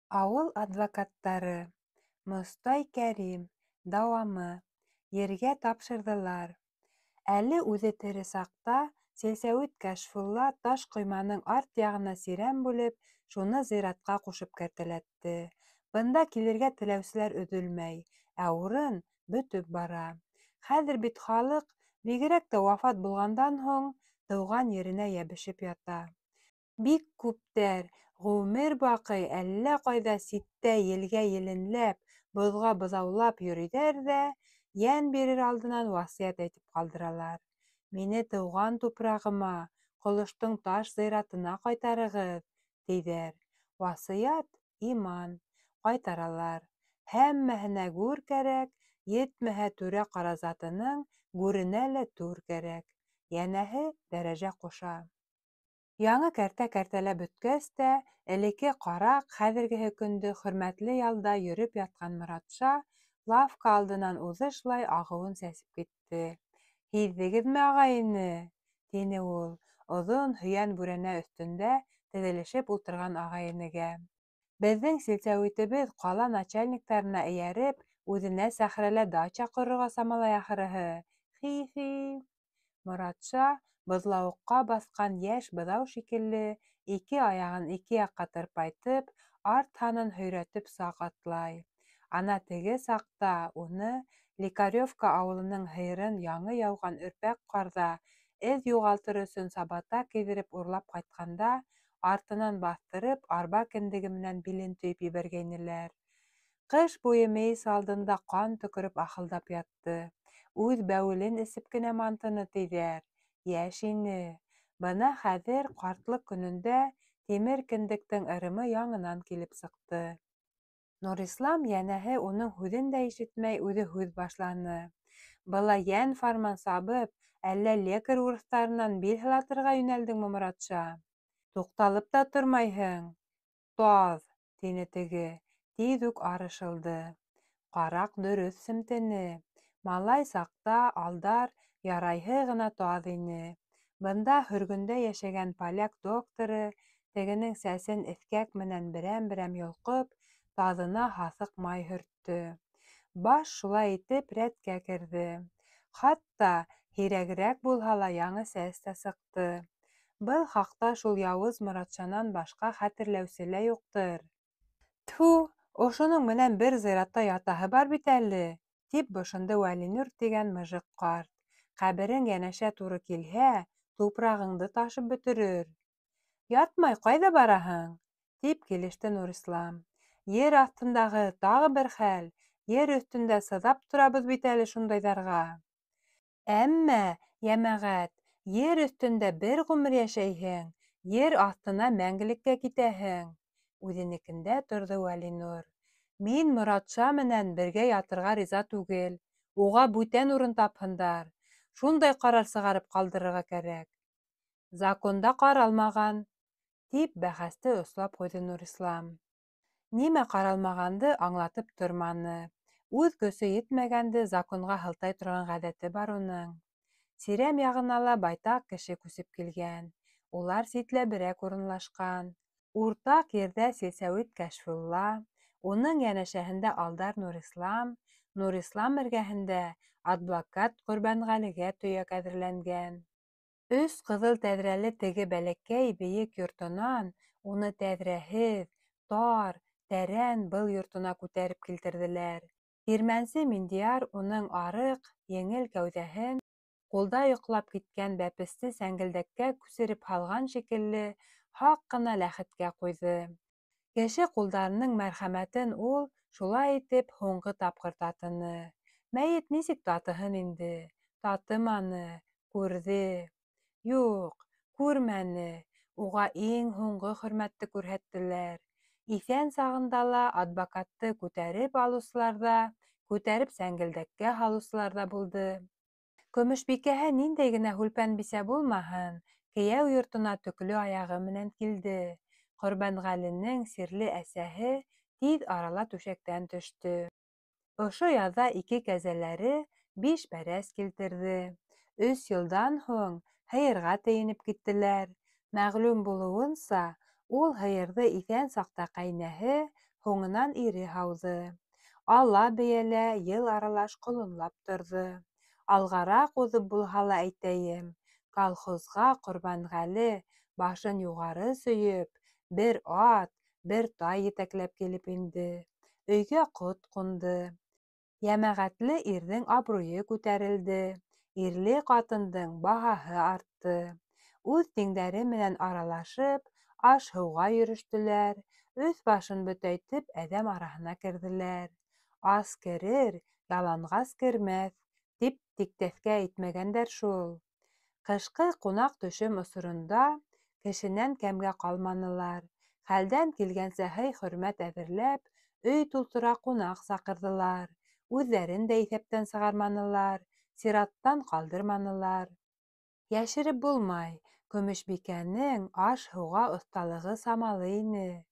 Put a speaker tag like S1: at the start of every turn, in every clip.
S1: Ауыл адвокаттары. Мостай Кәрим. Дауамы. Ергә тапшырҙылар. Әле үҙе тере саҡта силсәүит Кәшфулла таш ҡойманың арт яғына сирәм бүлеп, шуны зыяратҡа ҡушып кәртәләтте. Бында килергә теләүселәр өҙөлмәй, ә урын бөтөп бара. Хәҙер бит халыҡ, бигерәк тә вафат булғандан һуң, тыуған еренә йәбешеп ята. Бик күптәр ғүмер баҡый әллә ҡайҙа ситтә елгә еленләп, боҙға быҙаулап йөрөйҙәр ҙә, йән бирер алдынан васыят әйтеп ҡалдыралар. Мине тыуған тупрағыма, Ҡолоштоң таш зыяратына ҡайтарығыҙ, тиҙәр. Васыят – иман. Ҡайтаралар. Һәммәһенә гүр кәрәк, етмәһә түрә-ҡара затының гүренә лә түр кәрәк. Йәнәһе, дәрәжә ҡуша. Яңы кәртә кәртәләп бөткәс тә, элекке ҡараҡ, хәҙергеһе көндө хөрмәтле ялда йөрөп ятҡан Моратша лавка алдынан уҙышлай ағыуын сәсеп китте. «Һиҙҙегеҙме, ағай-эне?» - тине ул оҙон һөйән бүрәнә өҫтөндә теҙелешеп ултырған ағай-энегә. «Беҙҙең силсәүитебеҙ ҡала начальниктарына эйәреп, үҙенә сәхрәлә дача ҡорорға самалай ахырыһы, хи-хи!» Моратша, боҙлауыҡҡа баҫҡан йәш быҙау шикелле, ике аяғын ике яҡҡа тырпайтып, арт һанын һөйрәтеп саҡ атлай. Ана теге саҡта уны Лекаревка ауылының һыйырын яңы яуған өрпәк ҡарҙа эҙ юғалтыр өсөн сабата кейҙереп урлап ҡайтҡанда, артынан баҫтырып, арба кендеге менән билен төйөп ебәргәйнеләр. Ҡыш буйы мейес алдында ҡан төкөрөп ахылдап ятты. Үҙ бәүелен эсеп кенә мантыны, тиҙәр. Йәш ине. Бына хәҙер ҡартлыҡ көнөндә тимер кендектең ырымы яңынан килеп сыҡты. Нурислам, йәнәһе, уның һүҙен дә ишетмәй, үҙе һүҙ башланы. Былай йән-фарман сабып, әллә лекарь урыҫтарынан бил һылатырға йүнәлдеңме, Моратша? Туҡталып та тормайһың. Таҙ, тине теге, тиҙ үк арышылды. Ҡараҡ дөрөҫ семтене. Малай саҡта Алдар ярайһы ғына таҙ ине. Бында һөргөндә йәшәгән поляк докторы, тегенең сәсен эҫкәк менән берәм-берәм йолҡоп, таҙына һаҫыҡ май һөрттө. Баш шулай итеп рәткә керҙе. Хатта һирәгерәк булһа ла яңы сәс тә сыҡты. Был хаҡта шул яуыз Моратшанан башҡа хәтерләүсе лә юҡтыр. Тфү, ошоноң менән бер зыяратта ятаһы бар бит әле, тип бошондо Вәлинур тигән мыжыҡ ҡарт. Ҡәберең йәнәшә тура килһә, тупрағыңды ташып бөтөрөр. Ятмай ҡайҙа бараһың? тип килеште Нурислам. Ер аҫтындағы тағы бер хәл, ер өҫтөндә сыҙап торабыҙ бит әле шундайҙарға. Әммә, йәмәғәт, ер өҫтөндә бер ғүмер йәшәйһең, ер аҫтына мәңгелеккә китәһең. Үҙенекендә торҙо Вәлинур. Мин Моратша менән бергә ятырға риза түгел. Уға бүтән урын тапһындар. Шундай ҡарар сығарып ҡалдырырға кәрәк. Законда ҡаралмаған, тип бәхәсте ослап ҡуйҙы Нурислам. Нимә ҡаралмағанды аңлатып торманы. Үҙ көсө етмәгәнде законға һылтай торған ғәҙәте бар уның. Сирәм яғына ла байтаҡ кеше күсеп килгән. Улар ситләберәк урынлашҡан. Уртаҡ ерҙә силсәүит Кәшфулла, уның йәнәшәһендә Алдар Нурислам, Нурислам эргәһендә адвокат Ҡорбанғәлегә төйәк әҙерләнгән. Өс ҡыҙыл тәҙрәле теге бәләкәй бейек йортонан уны тәҙрәһеҙ, тар, тәрән был йортона күтәреп килтерҙеләр. Тирмәнсе Миндияр уның арыҡ, еңел кәүҙәһен, ҡулда йоҡлап киткән бәпесте сәңгелдәккә күсереп һалған шикелле, һаҡ ҡына ләхеткә ҡуйҙы. Кеше ҡулдарының мәрхәмәтен ул, шулай итеп, һуңғы тапҡыр татыны. Мәйет нисек татыһын инде? Татыманы, күрҙе. Юҡ, күрмәне, уға иң һуңғы хөрмәтте күрһәттеләр. Иҫән сағында ла адвокатты күтәреп алыусылар ҙа, күтәреп сәңгелдәккә һалыусылар ҙа булды. Көмөшбикәһе ниндәй генә һүлпән бисә булмаһын, кейәү йортона төклө аяғы менән килде. Ҡорбанғәленең сирле әсәһе тиҙ арала түшәктән төштө. Ошо яҙҙа ике кәзәләре биш бәрәс килтерҙе. Өс йылдан һуң һыйырға тейенеп киттеләр. Мәғлүм булыуынса, ул һыйырҙы иҫән саҡта ҡәйнәһе һуңынан ире һауҙы. Ала бейә лә йыл аралаш ҡолонлап торҙо. Алғараҡ уҙып булһа ла әйтәйем, колхозға Ҡорбанғәле башын юғары сөйөп, бер ат, бер тай етәкләп килеп инде. Өйгә ҡот ҡунды. Йәмәғәтле ирҙең абруйы күтәрелде, ирле ҡатындың баһаһы артты. Үҙ тиңдәре менән аралашып, аш-һыуға йөрөштөләр, өҫ-башын бөтәйтеп әҙәм араһына керҙеләр. Ас керер, яланғас кермәҫ, тип тиктәҫкә әйтмәгәндәр шул. Ҡышҡы ҡунаҡ-төшөм осоронда кешенән кәмгә ҡалманылар. Хәлдән килгәнсә һый-хөрмәт әҙерләп, өй тултыра ҡунаҡ саҡырҙылар. Үҙҙәрен дә иҫәптән сығарманылар, сираттан ҡалдырманылар. Йәшереп булмай, Көмөшбикәнең аш-һыуға оҫталығы самалы ине.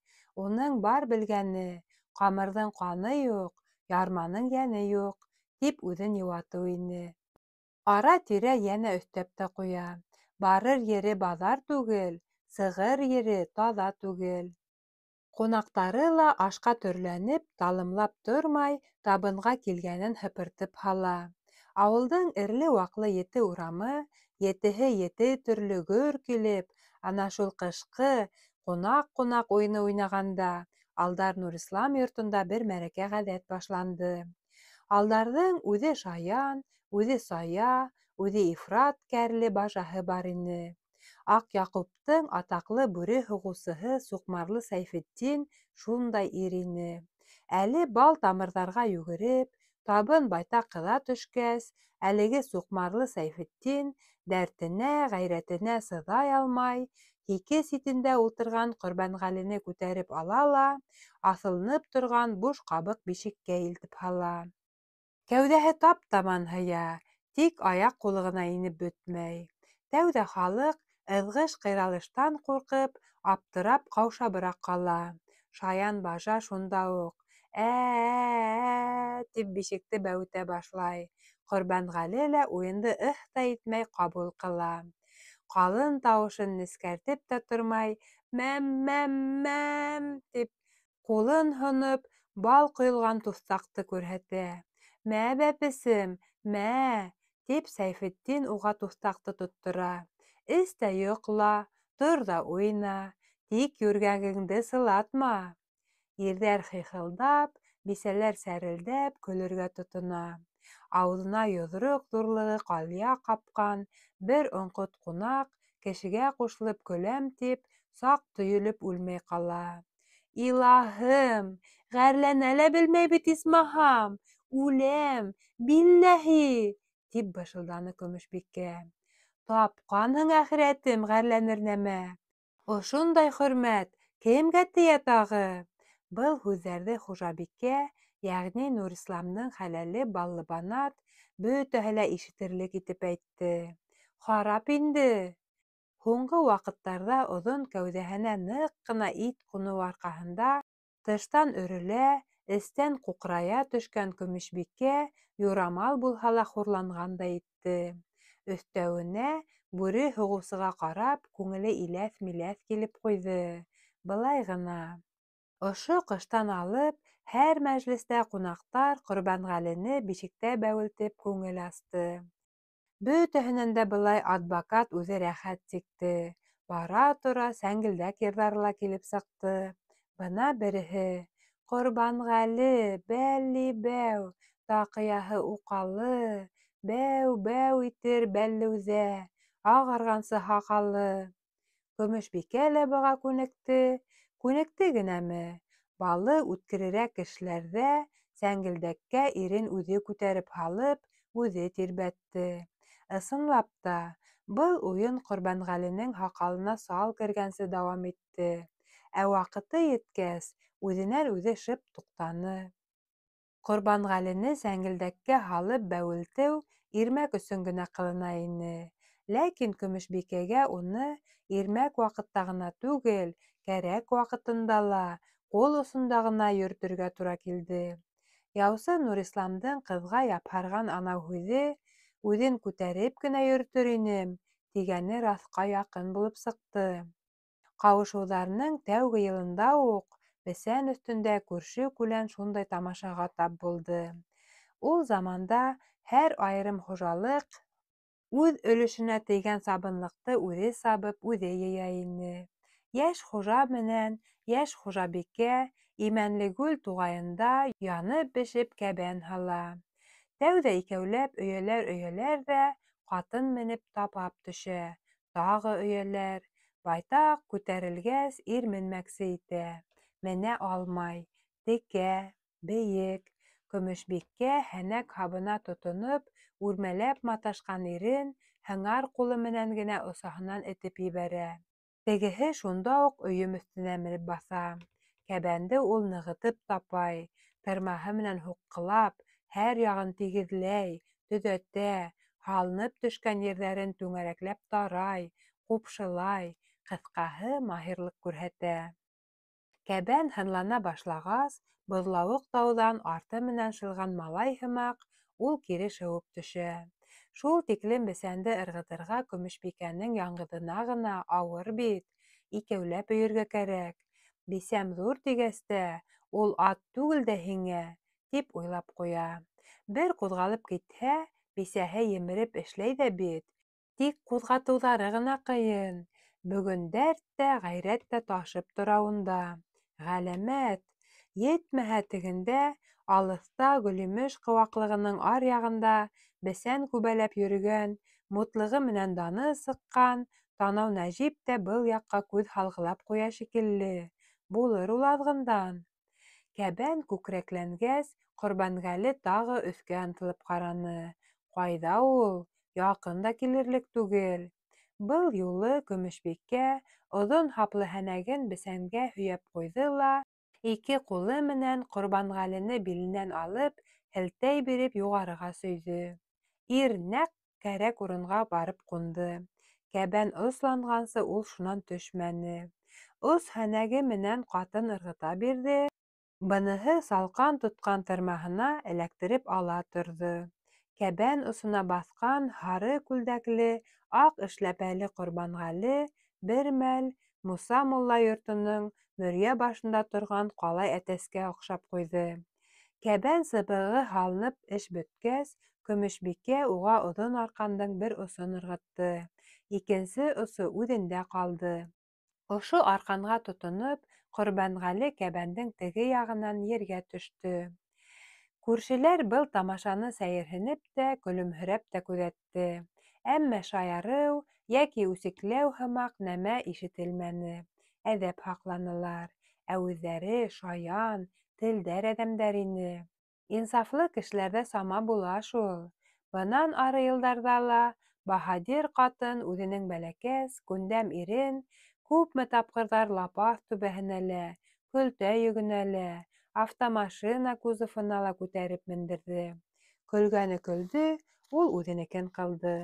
S1: Уның бар белгәне, ҡамырҙың ҡаны юҡ, ярманың йәне юҡ, тип үҙен йыуатыу ине. Ара-тирә йәнә өҫтәп тә ҡуя: Барыр ере баҙар түгел, сығыр ере таҙа түгел. Ҡунаҡтары ла ашҡа төрләнеп, талымлап тормай, табынға килгәнен һыпыртып һала. Ауылдың эреле-ваҡлы ете урамы, етеһе ете төрлө гөр килеп, ана шул ҡышҡы ҡунаҡ-ҡунаҡ уйыны уйнағанда, Алдар Нурислам йортонда бер мәрәкә ғәҙәт башланды. Алдарҙың үҙе шаян, үҙе сая, үҙе ифрат кәрле бажаһы бар ине. Аҡ Яҡуптың атаҡлы бүре һуғыусыһы Суҡмарлы Сәйфетдин шундай ир ине. Әле бал тамырҙарға йүгереп, табын байтаҡ ҡыҙа төшкәс, әлеге Суҡмарлы Сәйфетдин дәртенә, ғәйрәтенә сыҙай алмай, һике ситендә ултырған Ҡорбанғәлене күтәреп ала ла аҫылынып торған буш ҡабыҡ бишеккә илтеп һала. Кәүҙәһе тап-таман һыя, тик аяҡ-ҡулы ғына инеп бөтмәй. Тәүҙә халыҡ, ыҙғыш-ҡыйралыштан ҡурҡып, аптырап ҡаушабыраҡ ҡала. Шаян бажа шунда уҡ: «Ә-ә-ә-ә!» тип бишекте бәүетә башлай. Ҡорбанғәле лә уйынды ыһ та итмәй ҡабул ҡыла. Ҡалын тауышын нескәртеп тә тормай, «Мәм-мәм-мәм!» тип, ҡулын һоноп, бал ҡойолған туҫтаҡты күрһәтә. «Мә, бәпесем, мә!» тип Сәйфетдин уға туҫтаҡты тоттора. «Эс тә йоҡла, тор ҙа уйна, тик йүргәгеңде сылатма!» Ирҙәр хихылдап, бисәләр сәрелдәп көлөргә тотона. Ауыҙына йоҙроҡ ҙурлығы ҡалъя ҡапҡан бер оңҡот ҡунаҡ, кешегә ҡушылып көләм тип, саҡ төйөлөп үлмәй ҡала. «Илаһым, ғәрләнә лә белмәй бит исмаһам, үләм, билләһи!» тип бышылданы Көмөшбикә. «Тапҡанһың, әхирәтем, ғәрләнер нәмә! Ошондай хөрмәт кемгә тейә тағы?» Был һүҙҙәрҙе хужабикә, йәғни Нурисламдың хәләле Баллыбанат, бөтәһе лә ишетерлек итеп әйтте. «Харап инде!» Һуңғы ваҡыттарҙа оҙон кәүҙәһенә ныҡ ҡына ит ҡуныуы арҡаһында тыштан өрөлә, эстән ҡуҡырая төшкән Көмөшбикә юрамал булһа ла хурланғандай итте. Өҫтәүенә, бүре һуғыусыға ҡарап, күңеле иләҫ-миләҫ килеп ҡуйҙы. Былай ғына. Ошо ҡыштан алып, һәр мәжлестә ҡунаҡтар Ҡорбанғәлене бишектә бәүелтеп күңел асты. Бөтәһенән дә былай адбакат үҙе рәхәт сикте. Бара-тора сәңгелдәк йырҙары ла килеп сыҡты. Бына береһе: Ҡорбанғәле, бәлли-бәү, таҡыяһы уҡалы, бәү-бәү итер бәллеүҙә, ағарғансы һаҡалы. Көмөшбикә лә быға күнекте. Күнекте генәме? Балы үткерерәк кешеләрҙә сәңгелдәккә ирен үҙе күтәреп һалып, үҙе тирбәтте. Ысынлап та, был уйын Ҡорбанғәленең һаҡалына сал кергәнсе дауам итте. Ә ваҡыты еткәс, үҙенән-үҙе шып туҡтаны. Ҡорбанғәлене сәңгелдәккә һалып бәүелтеү ирмәк өсөн генә ҡылына ине. Ләкин Көмөшбикәгә уны ирмәк ваҡытта ғына түгел, кәрәк ваҡытында ла ҡул осонда ғына йөрөтөргә тура килде. Яусы Нурисламдың ҡыҙға япһарған анау һүҙе, үҙен күтәреп кенә йөрөтөр инем, тигәне раҫҡа яҡын булып сыҡты. Ҡауышыуҙарының тәүге йылында уҡ Бесән өҫтөндә күрше-күлән шундай тамашаға тап булды. Ул заманда һәр айырым хужалыҡ үҙ өлөшөнә тейгән сабынлыҡты үҙе сабып, үҙе йыя ине. Йәш хужа менән йәш хужабикә Имәнлегүл туғайында янып-бешеп кәбән һала. Тәүҙә икәүләп өйәләр-өйәләр ҙә, ҡатын менеп тапап төшә. Тағы өйәләр. Байтаҡ күтәрелгәс, ир менмәксе итә. Менә алмай. Текә, бейек. Көмөшбикә һәнәк һабына тотоноп, үрмәләп маташҡан ирен һыңар ҡулы менән генә осаһынан этеп ебәрә. Тегеһе шунда уҡ өйөм өҫтөнә менеп баҫа. Кәбәнде ул нығытып тапай, тырмаһы менән һуҡҡылап, һәр яғын тигеҙләй, төҙәтә, һалынып төшкән ерҙәрен түңәрәкләп тарай, ҡупшылай, ҡыҫҡаһы, маһирлыҡ күрһәтә. Кәбән һынлана башлағас, боҙлауыҡ тауҙан арты менән шылған малай һымаҡ, ул кире шыуып төшә. Шул тиклем бесәнде ырғытырға Көмөшбикәнең яңғыҙына ғына ауыр бит, икәүләп өйөргә кәрәк. Бисәм ҙур тигәс тә, ул ат түгел дә һиңә, тип уйлап ҡуя. Бер ҡуҙғалып китһә, бисәһе емереп эшләй ҙә бит. Тик ҡуҙғатыуҙары ғына ҡыйын. Бөгөн дәрт тә, ғәйрәт тә ташып тора унда. Ғәләмәт! Етмәһә тегендә, алыҫта, Гөлйемеш ҡыуаҡлығының аръяғында бесән күбәләп йөрөгән, мутлығы менән даны сыҡҡан Танау Нәжип тә был яҡҡа күҙ һалғылап ҡуя шикелле. Булыр ул аҙғындан. Кәбән күкрәкләнгәс, Ҡорбанғәле тағы өҫкә ынтылып ҡараны. Ҡайҙа ул! Яҡын да килерлек түгел. Был юлы Көмөшбикә оҙон һаплы һәнәген бесәнгә һөйәп ҡуйҙы ла, ике ҡулы менән Ҡорбанғәлене биленән алып, һелтәй биреп юғарыға сөйҙө. Ир нәҡ кәрәк урынға барып ҡунды. Кәбән осланғансы ул шунан төшмәне. Ос һәнәге менән ҡатын ырғыта бирҙе, быныһы салҡан тотҡан тырмаһына эләктереп ала торҙо. Кәбән осона баҫҡан һары күлдәкле, аҡ эшләпәле Ҡорбанғәле бер мәл Муса мулла йортоноң мөрйә башында торған ҡалай әтәскә оҡшап ҡуйҙы. Кәбән сыбығы һалынып эш бөткәс, Көмөшбикә уға оҙон арҡандың бер осон ырғытты, икенсе осо үҙендә ҡалды. Ошо арҡанға тотоноп, Ҡорбанғәле кәбәндең теге яғынан ергә төштө. Күршеләр был тамашаны сәйерһенеп тә, көлөмһөрәп тә күҙәтте. Әммә шаярыу йәки үсекләү һымаҡ нәмә ишетелмәне. Әҙәп һаҡланылар. Ә үҙҙәре шаян, телдәр әҙәмдәр ине. Инсафлы кешеләрҙә сама була шул. Бынан ары йылдарҙа ла баһадир ҡатын үҙенең бәләкәс, күндәм ирен күпме тапҡырҙар лапаҫ түбәһенә лә, көлтә йөгөнә лә, автомашина кузовына ла күтәреп мендерҙе. Көлгәне көлдө, ул үҙенекен ҡылды.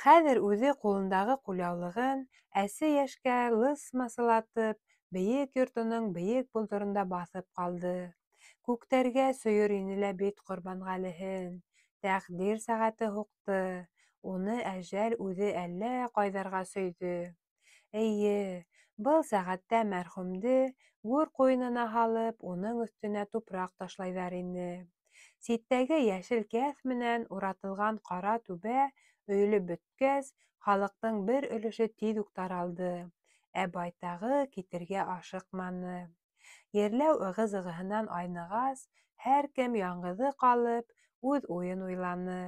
S1: Хәҙер үҙе ҡулындағы ҡулъяулығын әсе йәшкә лысма сылатып, бейек йортоноң бейек болдоронда баҫып ҡалды. Күктәргә сөйөр ине лә бит Ҡорбанғәлеһен. Тәҡдир сәғәте һуҡты, уны әжәл үҙе әллә ҡайҙарға сөйҙө. Эйе, был сәғәттә мәрхүмде гүр ҡуйынына һалып, уның өҫтөнә тупраҡ ташлайҙар ине. Ситтәге йәшел кәҫ менән уратылған ҡара түбә өйөлөп бөткәс, халыҡтың бер өлөшө тиҙ үк таралды, ә байтағы китергә ашыҡманы. Ерләү ығы-зығыһынан айнығас, һәр кем яңғыҙы ҡалып, үҙ уйын уйланы,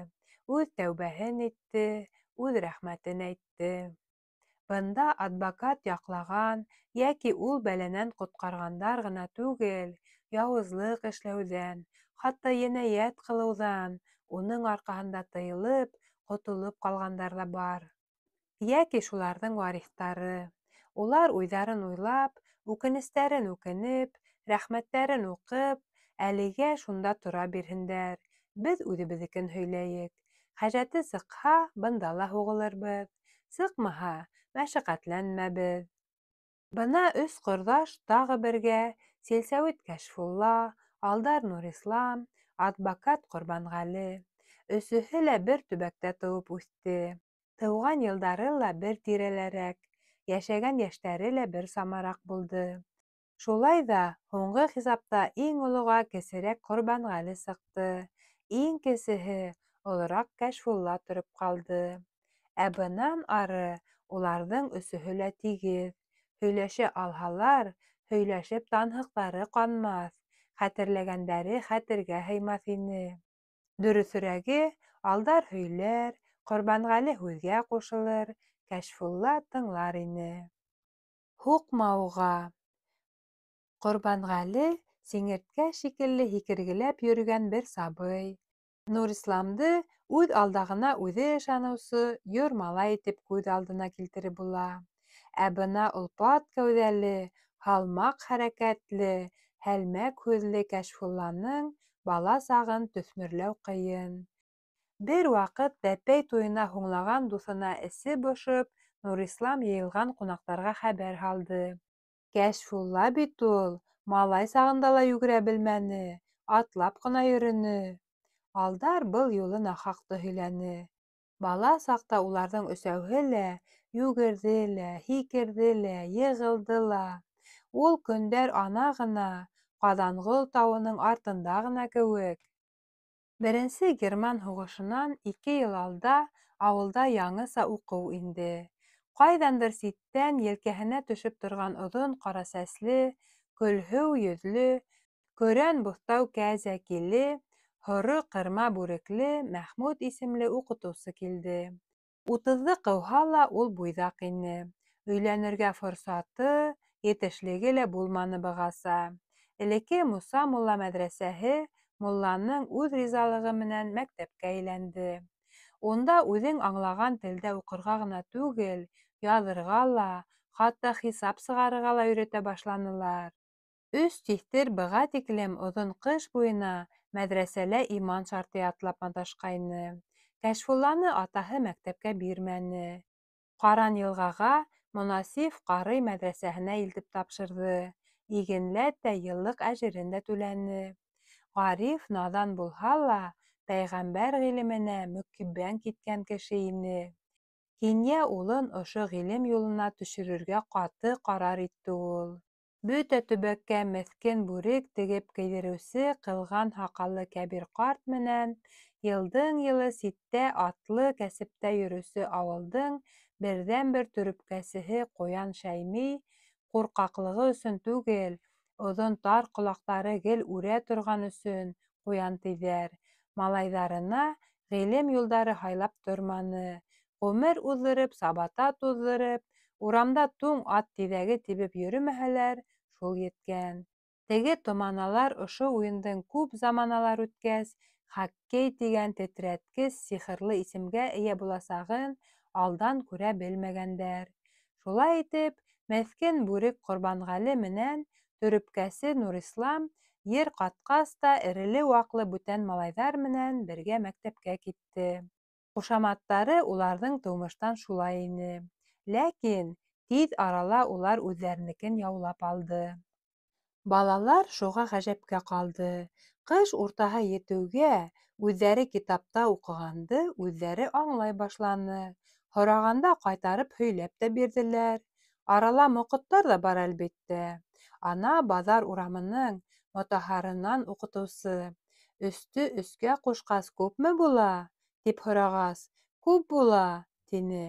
S1: үҙ тәүбәһен итте, үҙ рәхмәтен әйтте. Бында адбакат яҡлаған йәки ул бәләнән ҡотҡарғандар ғына түгел, яуызлыҡ эшләүҙән, хатта енәйәт ҡылыуҙан, уның арҡаһында тыйылып, ҡотолоп ҡалғандар ҙа бар. Йәки шуларҙың вариҫтары. Улар уйҙарын уйлап, үкенестәрен үкенеп, рәхмәттәрен уҡып, әлегә шунда тора бирһендәр. Беҙ үҙебеҙҙекен һөйләйек. Хәжәте сыҡһа, бында ла һуғылырбыҙ. Сыҡмаһа, мәшәҡәтләнмәбеҙ. Бына өс ҡорҙаш тағы бергә, Силсәүит Кәшфулла, Алдар Нурислам, Адбакат Ҡорбанғәле. Өсөһө лә бер төбәктә тыуып үҫте. Тыуған йылдары ла бер тирәләрәк, йәшәгән йәштәре лә бер самараҡ булды. Шулай ҙа һуңғы хисапта иң олоға кесерәк Ҡорбанғәле сыҡты, иң кесеһе олораҡ Кәшфулла тороп ҡалды. Ә бынан ары уларҙың өсөһө лә тигеҙ. Һөйләшә алһалар, һөйләшеп танһыҡтары ҡанмаҫ, хәтерләгәндәре хәтергә һыймаҫ ине. Дөрөҫөрәге, Алдар һөйләр, Ҡорбанғәле һүҙгә ҡушылыр, Кәшфулла тыңлар ине. Һуҡма уға! Ҡорбанғәле сиңерткә шикелле һикергеләп йөрөгән бер сабый. Нурисламды үҙ алдағына үҙе ышаныусы йор малай итеп күҙ алдына килтереп була. Ә бына олпат кәүҙәле, һалмаҡ хәрәкәтле, һәлмәк һүҙле Кәшфулланың бала сағын төҫмөрләү ҡыйын. Бер ваҡыт бәпәй туйына һуңлаған дуҫына эсе бошоп, Нурислам йыйылған ҡунаҡтарға хәбәр һалды. Кәшфулла бит ул малай сағында ла йүгерә белмәне, атлап ҡына йөрөнө. Алдар был юлы нахаҡты һөйләне. Бала саҡта уларҙың өсәүһе лә йүгерҙе лә, һикерҙе лә, йығылды ла. Ул көндәр ана ғына, Ҡаҙанғол тауының артында ғына кеүек. Беренсе герман һуғышынан ике йыл алда ауылда яңыса уҡыу инде. Ҡайҙандыр ситтән елкәһенә төшөп торған оҙон ҡара сәсле, көлһөү йөҙлө, көрән буҫтау кәзәкиле, һоро ҡырма бүрекле Мәхмүт исемле уҡытыусы килде. Утыҙҙы ҡыуһа ла ул буйҙаҡ ине. Өйләнергә форсаты, етешлеге лә булманы бығаса. Элекке Муса мулла мәҙрәсәһе мулланың үҙ ризалығы менән мәктәпкә әйләнде. Унда үҙең аңлаған телдә уҡырға ғына түгел, яҙырға ла, хатта хисап сығарырға ла өйрәтә башланылар. Өс тиҫтер быға тиклем оҙон ҡыш буйына мәҙрәсәлә иман шарты ятлап маташҡайны. Кәшфулланы атаһы мәктәпкә бирмәне. Ҡаран йылғаға Монасиф ҡарый мәҙрәсәһенә илтеп тапшырҙы, игенләт тә йыллыҡ әжерен дә түләне. Ғариф наҙан булһа ла, пәйғәмбәр ғилеменә мөкиббән киткән кеше ине. Кинйә улын ошо ғилем юлына төшөрөргә ҡаты ҡарар итте ул. Бөтә төбәккә меҫкен бүрек тегеп кейҙереүсе ҡылған һаҡаллы Кәбир ҡарт менән йылдың-йылы ситтә атлы кәсептә йөрөүсе ауылдың берҙән-бер төрөпкәсеһе Ҡуян Шәйми ҡурҡаҡлығы өсөн түгел, оҙон тар ҡолаҡтары гел үрә торған өсөн ҡуян тиҙәр, малайҙарына ғилем юлдары һайлап торманы, ғүмер уҙҙырып, сабата туҙҙырып, урамда туң ат тиҙәге тибеп йөрөмәһәләр, шул еткән. Теге томаналар ошо уйындың күп заманалар үткәс, хоккей тигән тетрәткес сихырлы исемгә эйә буласағын алдан күрә белмәгәндәр. Шулай итеп, меҫкен бүрек Ҡорбанғәле менән төрөпкәсе Нурислам ер ҡатҡас та эреле-ваҡлы бүтән малайҙар менән бергә мәктәпкә китте. Ҡушаматтары уларҙың тыумыштан шулай ине. Ләкин тиҙ арала улар үҙҙәренекен яулап алды. Балалар шуға ғәжәпкә ҡалды: ҡыш уртаһы етеүгә, үҙҙәре китапта уҡығанды үҙҙәре аңлай башланы, һорағанда ҡайтарып һөйләп тә бирҙеләр. Арала моҡоттар ҙа бар, әлбиттә. Ана баҙар урамының Мотаһарынан уҡытыусы: "Өстө өскә ҡушҡас күпме була?" тип һорағас, "Күп була", тине.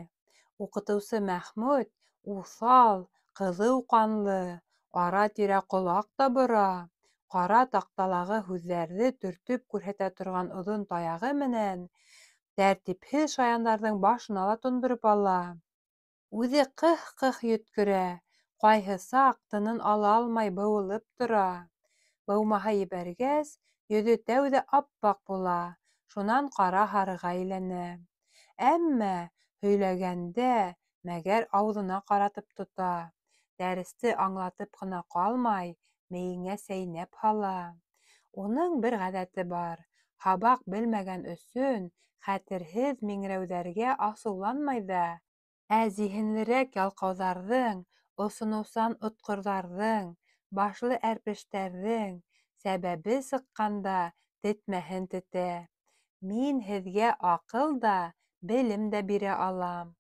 S1: Уҡытыусы Мәхмүт уҫал, ҡыҙыу ҡанлы, ара-тирә ҡолаҡ та бора, ҡара таҡталағы һүҙҙәрҙе төртөп күрһәтә торған оҙон таяғы менән тәртипһеҙ шаяндарҙың башына ла тондороп ала. Үҙе ҡых-ҡых йөткөрә, ҡайһы саҡ тынын ала алмай быуылып тора. Быумаһы ебәргәс, йөҙө тәүҙә ап-аҡ була, шунан ҡара-һарыға әйләнә. Әммә һөйләгәндә мәгәр ауыҙына ҡаратып тота, дәресте аңлатып ҡына ҡалмай, мейеңә сәйнәп һала. Уның бер ғәҙәте бар: һабаҡ белмәгән өсөн хәтерһеҙ миңрәүҙәргә асыуланмай ҙа, ә зиһенлерәк ялҡауҙарҙың, осоноусан отҡорҙарҙың, башлы әрпештәрҙең, сәбәбе сыҡҡанда, тетмәһен тетә. Мин һеҙгә аҡыл да, белем дә бирә алам.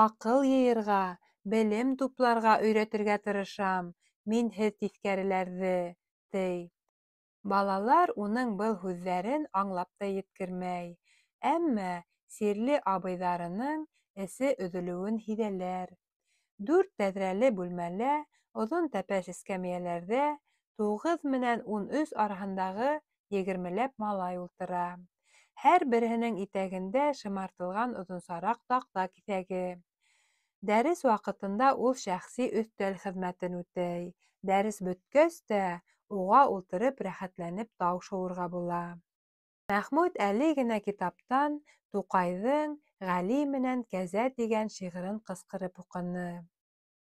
S1: Аҡыл йыйырға, белем тупларға өйрәтергә тырышам, Мин һеҙ тиҫкәреләрҙе, ти. Балалар уның был һүҙҙәрен аңлап та еткермәй, әммә сирле абыйҙарының эсе өҙөлөүен һиҙәләр. Дүрт тәҙрәле бүлмәлә, оҙон тәпәш эскәмйәләрҙә 9 менән 13 араһындағы егермеләп малай ултыра. Һәр береһенең итәгендә шымартылған оҙонсараҡ таҡта киҫәге. Дәрес ваҡытында ул шәхси өҫтәл хеҙмәтен үтәй. Дәрес бөткәс тә уға ултырып рәхәтләнеп тау шыуырға була. Мәхмүт әле генә китаптан Туҡайҙың Ғәли менән кәзә тигән шиғырын ҡысҡырып уҡыны.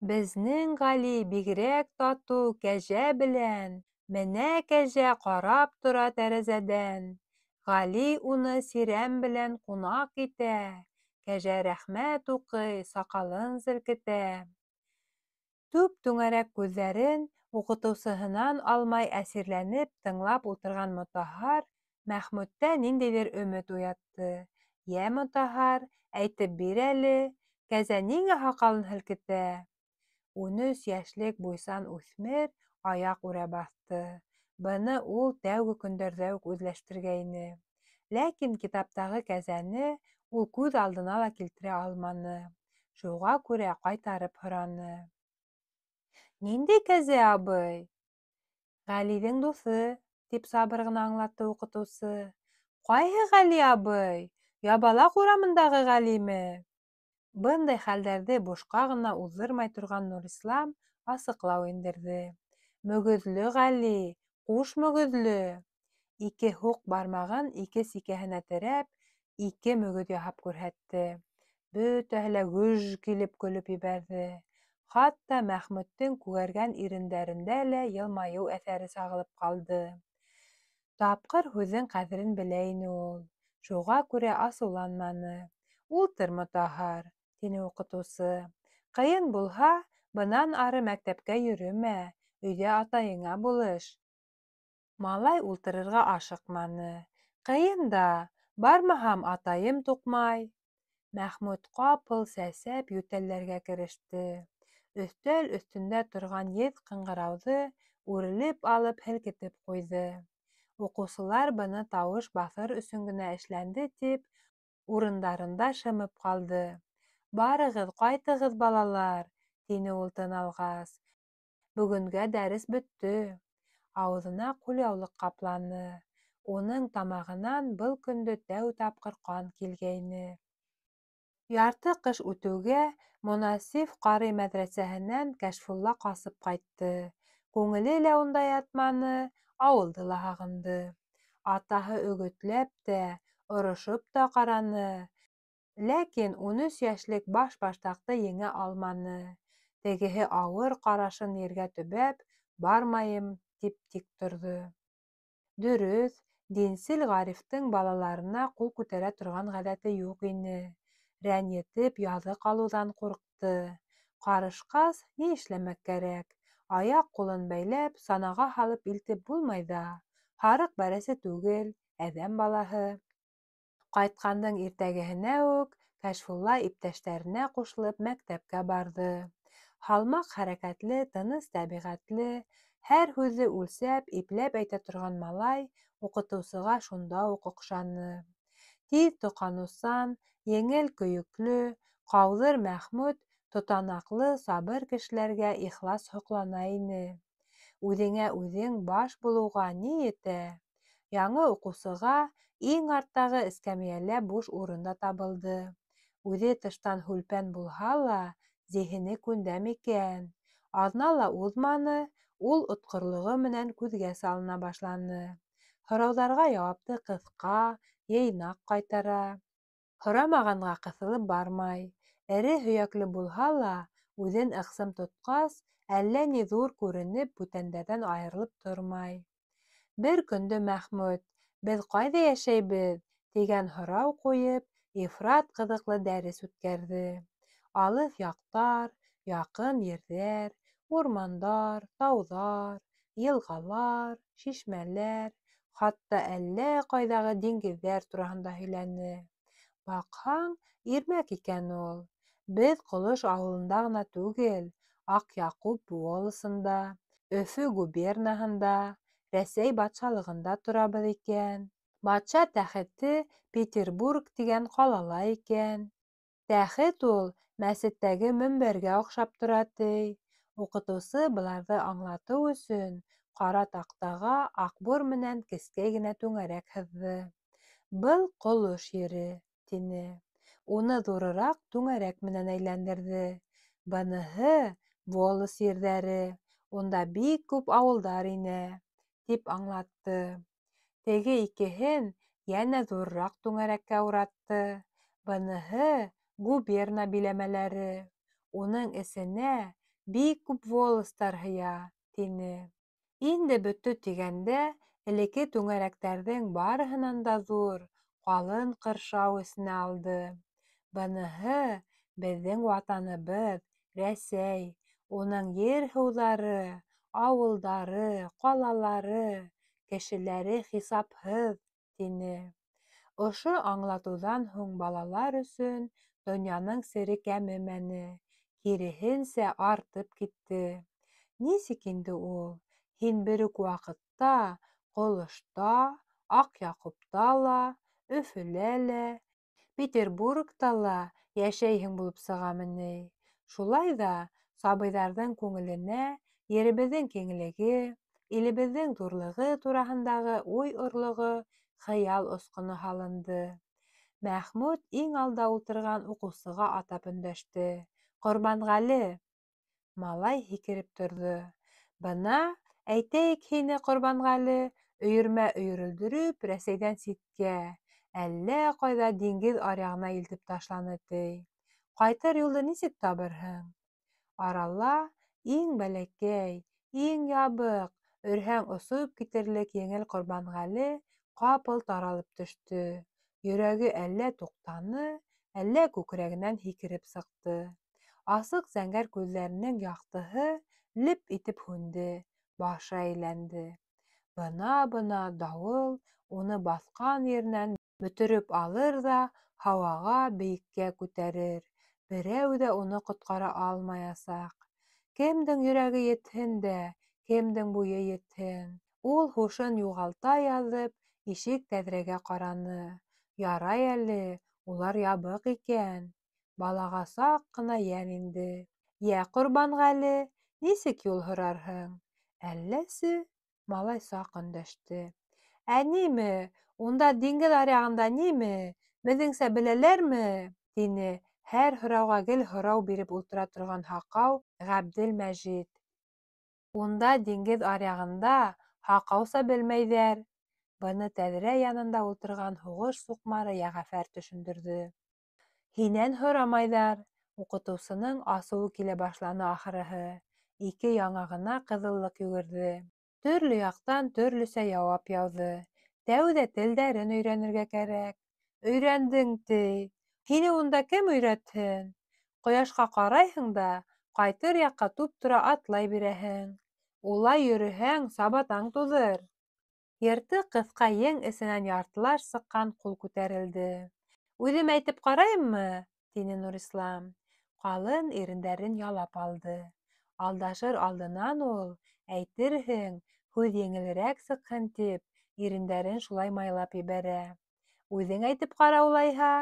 S1: Безнең Ғәли бигерәк татыу кәжә белән, Менә кәжә ҡарап тора тәрәзәдән. Ғәли уны сирәм белән ҡунаҡ итә, Кәжә рәхмәт уҡый, саҡалын селкетә. Түп-түңәрәк күҙҙәрен уҡытыусыһынан алмай әсирләнеп тыңлап ултырған Мотаһар Мәхмүттә ниндәйҙер өмөт уятты. Йә, Мотаһар, әйтеп бир әле, кәзә ниңә һаҡалын һелкетә? 13 йәшлек буйсан үҫмер аяҡ үрә баҫты. Быны ул тәүге көндәрҙә үк үҙләштергәйне. Ләкин китаптағы кәзәне ул күҙ алдына ла килтерә алманы. Шуға күрә ҡайтарып һораны. Ниндәй кәзә, абый? Ғәлиҙең дуҫы, тип сабыр ғына аңлатты уҡытыусы. Ҡайһы Ғәли абый? Ябалаҡ урамындағы Ғәлиме? Бындай хәлдәрҙе бушҡа ғына уҙҙырмай торған Нурислам асыҡлау индерҙе. Мөгөҙлө Ғәли, ҡуш мөгөҙлө. Ике һуҡ бармағын ике сикәһенә терәп, ике мөгөҙ яһап күрһәтте. Бөтәһе лә гөж килеп көлөп ебәрҙе. Хатта Мәхмүттең күгәргән ирендәрендә лә йылмайыу әҫәре сағылып ҡалды. Тапҡыр һүҙҙең ҡәҙерен белә ине ул. Шуға күрә асыуланманы. Ултыр, Мотаһар, тине уҡытыусы. Ҡыйын булһа, бынан ары мәктәпкә йөрөмә, өйҙә атайыңа булыш. Малай ултырырға ашыҡманы. Ҡыйын да, бармаһам, атайым туҡмай. Мәхмүт ҡапыл сәсәп йүтәлләргә кереште. Өҫтәл өҫтөндә торған еҙ ҡыңғырауҙы үрелеп алып һелкетеп ҡуйҙы. Уҡыусылар быны тауыш баҫыр өсөн генә эшләнде тип, урындарында шымып ҡалды. Барығыҙ, ҡайтығыҙ, балалар, тине ул тын алғас. Бөгөнгә дәрес бөттө. Ауыҙына ҡулъяулыҡ ҡапланы. Уның тамағынан был көндө тәү тапҡыр ҡан килгәйне. Ярты ҡыш үтеүгә Монасиф ҡарый мәҙрәсәһенән Кәшфулла ҡасып ҡайтты. Күңеле лә унда ятманы, ауылды ла һағынды. Атаһы өгөтләп тә, орошоп та ҡараны. Ләкин 13 йәшлек баш-баштаҡты еңә алманы. Тегеһе ауыр ҡарашын ергә төбәп, бармайым, тип тик торҙо. Дөрөҫ, динсел Ғарифтың балаларына ҡул күтәрә торған ғәҙәте юҡ ине. Рәнйетеп яҙыҡ алыуҙан ҡурҡты. Ҡарышҡас, ни эшләмәк кәрәк? Аяҡ-ҡулын бәйләп, санаға һалып илтеп булмай ҙа. Һарыҡ бәрәсе түгел, әҙәм балаһы. Ҡайтҡандың иртәгеһенә үк Кәшфулла иптәштәренә ҡушылып мәктәпкә барҙы. Һалмаҡ хәрәкәтле, тыныс тәбиғәтле, һәр һүҙҙе үлсәп, ипләп әйтә торған малай уҡытыусыға шунда уҡ оҡшаны. Тиҙ тоҡаныусан, еңел көйөклө, ҡауҙыр Мәхмүт тотанаҡлы, сабыр кешеләргә ихлас һоҡлана ине. Үҙеңә үҙең баш булыуға ни етә? Яңы уҡыусыға иң арттағы эскәмйәлә буш урын да табылды. Үҙе тыштан һүлпән булһа ла, зиһене күндәм икән. Аҙна ла уҙманы, ул отҡорлоғо менән күҙгә салына башланы. Һорауҙарға яуапты ҡыҫҡа, йыйнаҡ ҡайтара. Һорамағанға ҡыҫылып бармай. Эре һөйәкле булһа ла, үҙен ыҡсым тотҡас, әллә ни ҙур күренеп, бүтәндәрҙән айырылып тормай. Бер көндө Мәхмүт, беҙ ҡайҙа йәшәйбеҙ, тигән һорау ҡуйып, ифрат ҡыҙыҡлы дәрес үткәрҙе. Алыҫ яҡтар, яҡын ерҙәр, урмандар, тауҙар, йылғалар, шишмәләр, хатта әллә ҡайҙағы диңгеҙҙәр тураһында һөйләне. Баҡһаң, ирмәк икән ул. Беҙ Ҡолош ауылында ғына түгел, Аҡ Яҡуп волосында, Өфө губернаһында, Рәсәй батшалығында торабыҙ икән. Батша тәхете Петербург тигән ҡалала икән. Тәхет ул мәсеттәге мөнбәргә оҡшап тора, ти. Уҡытыусы быларҙы аңлатыу өсөн ҡара таҡтаға аҡбур менән кескәй генә түңәрәк һыҙҙы. Был ҡолош ере, тине. Уны ҙурыраҡ түңәрәк менән әйләндерҙе. Быныһы волос ерҙәре, унда бик күп ауылдар инә, тип аңлатты. Теге икеһен йәнә ҙурыраҡ түңәрәккә уратты. Быныһы губерна биләмәләре, уның эсенә бик күп волостар һыя, тине. Инде бөттө тигәндә, элекке түңәрәктәрҙең барыһынан да ҙур, ҡалын ҡыршау эсенә алды. Быныһы беҙҙең ватаныбыҙ, Рәсәй, уның ер-һыуҙары, ауылдары, ҡалалары, кешеләре хисапһыҙ, тине. Ошо аңлатыуҙан һуң балалар өсөн донъяның сере кәмемәне, киреһенсә, артып китте. Нисек инде ул, һин бер үк ваҡытта Ҡолошта, Аҡъяҡупта ла, Өфөлә лә, Петербургта ла йәшәйһең булып сығамы ни? Шулай ҙа сабыйҙарҙың күңеленә еребеҙҙең киңлеге, илебеҙҙең ҙурлығы тураһындағы уй орлоғо, хыял осҡоно һалынды. Мәхмүт иң алда ултырған уҡыусыға атап өндәште: «Ҡорбанғәле!» Малай һикереп торҙо. «Бына, әйтәйек, һине, Ҡорбанғәле, өйөрмә өйөрөлдөрөп, Рәсәйҙән ситкә, әллә ҡайҙа диңгеҙ аръяғына илтеп ташланы, ти. Ҡайтыр юлды нисек табырһың?» Арала иң бәләкәй, иң ябыҡ, өрһәң осоп китерлек еңел Ҡорбанғәле ҡапыл таралып төштө. Йөрәге әллә туҡтаны, әллә күкрәгенән һикереп сыҡты. Асыҡ зәңгәр күҙҙәренең яҡтыһы леп итеп һүнде, башы әйләнде. Бына-бына дауыл уны баҫҡан еренән бөтөрөп алыр ҙа һауаға бейеккә күтәрер. Берәү ҙә уны ҡотҡара алмаясаҡ. Кемдең йөрәге етһен дә, кемдең буйы етһен? Ул һушын юғалта яҙып, ишек-тәҙрәгә ҡараны. Ярай әле, улар ябыҡ икән. Балаға саҡ ҡына йән инде. Йә, Ҡорбанғәле, нисек юл һорарһың? Әлләсе? Малай саҡ өндәште. Ә ниме, унда диңгеҙ аръяғында ниме, беҙҙеңсә беләләрме? Тине һәр һорауға гел һорау биреп ултыра торған һаҡау Ғәбделмәжит. Унда диңгеҙ аръяғында һаҡауса белмәйҙәр. Быны тәҙрә янында ултырған һуғыш суҡмары Йәғәфәр төшөндөрҙө. Һинән һорамайҙар. Уҡытыусының асыуы килә башланы ахырыһы. Ике яңағына ҡыҙыллыҡ йүгерҙе. Төрлө яҡтан төрлөсә яуап яуҙы. Тәүҙә телдәрен өйрәнергә кәрәк. Өйрәндең, ти. Һине унда кем өйрәтһен? Ҡояшҡа ҡарайһың да, ҡайтыр яҡҡа туп-тура атлай бирәһең. Улай йөрөһәң, сабатаң туҙыр. Йыртыҡ ҡыҫҡа ең эсенән яртылаш сыҡҡан ҡул күтәрелде. Үҙем әйтеп ҡарайыммы? Тине Нурислам. Ҡалын ирендәрен ялап алды. Алдашыр алдынан ул, әйтерһең, һүҙ еңелерәк сыҡһын тип, ирендәрен шулай майлап ебәрә. Үҙең әйтеп ҡара улайһа.